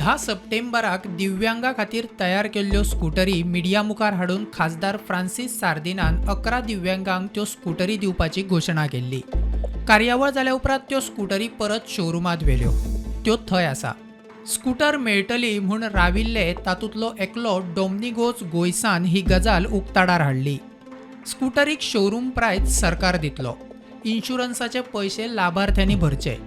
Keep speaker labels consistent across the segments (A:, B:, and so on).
A: 10 सप्टेंबराक दिव्यांगा खातीर तयार केल्ल्यो स्कुटरी मिडिया मुखार हाडून खासदार फ्रांसीस सार्दिनान 11 दिव्यांगांक त्यो स्कुटरी दिवपाची घोशणा केल्ली. कार्यावळ जाल्या उपरांत त्यो स्कुटरी परत शोरुमांत व्हेल्यो. त्यो थंय आसा. स्कुटर मेळटली म्हूण राविल्ले तातूंतलो एकलो डोमनिगोज गोयसान ही गजाल उक्ताडार हाडली. स्कुटरीक शोरूम प्रायस सरकार दितलो. इन्शुरन्साचे पयशे लाभार्थ्यांनी भरचे.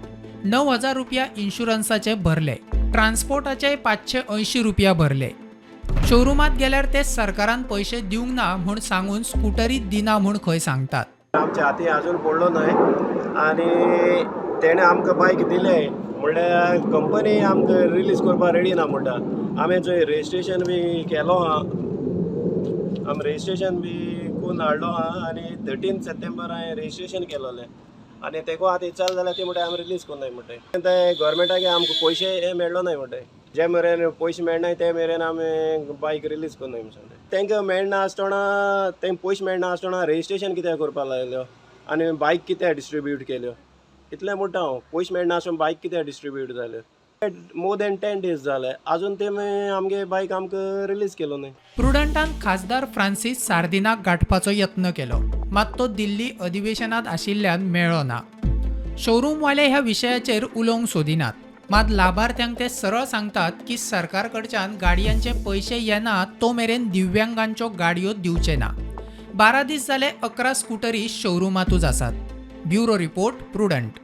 A: 9000 रुपया इन्शुरन्साचे भरले. ट्रान्सपोर्टाचे 580 रुपया भरले. शोरुमांत गेल्यार ते सरकारान पयशे दिवंक ना म्हूण सांगून स्कुटरी दिना म्हूण खंय सांगतात.
B: आमच्या हाती अजून पडलो न्हय आनी तेणें आमकां बायक दिले म्हणल्यार कंपनी आमकां रिलीज करपाक रेडी ना म्हणटा. आमी जंय रजिस्ट्रेशन बी केलो आहा, आमी रजिस्ट्रेशन बी करून हाडलो आहा आनी 13 सप्टेंबर हांवें रजिस्ट्रेशन केलोलें आनी तेका आतां विचारलें जाल्यार ती म्हणटा आमी रिलीज करनाय म्हणटाय. ते गोवोरमेंटाक आमकां पयशे मेळ्ळो नाय म्हणटाय. जे मेरेन पयशे मेळनाय ते मेरेन आमी बायक रिलीज करनाय म्हणून सांगता. तांकां मेळना आसतना, तांकां पयशे मेळना आसतना रजिस्ट्रेशन कित्याक करपाक लायल्यो आनी बायक कित्याक डिस्ट्रिब्यूट केल्यो इतलें म्हणटा हांव. पयशे मेळना आसतना बायक कित्याक डिस्ट्रिब्यूट जाल्यो? मोर दॅन 10 डेज जाले, अजून ते आमगे बायक आमकां रिलीज केलो न्हय.
A: प्रुडंटान खासदार फ्रांसीस सार्दिनाक गांठपाचो यत्न केलो, मात तो दिल्ली अधिवेशनात आशिल्ल्यान मेळ्ळो ना. शोरूमवाले ह्या विशयाचेर उलोवंक सोदिनात, मात लाभार्थ्यांक ते सरळ सांगतात की सरकार कडच्यान गाडयांचे पयशे येना तो मेरेन दिव्यांगांच्यो गाडयो दिवचे ना. 12 दीस जाले 11 स्कुटरी शोरुमांतूच आसात. Bureau report, Prudent.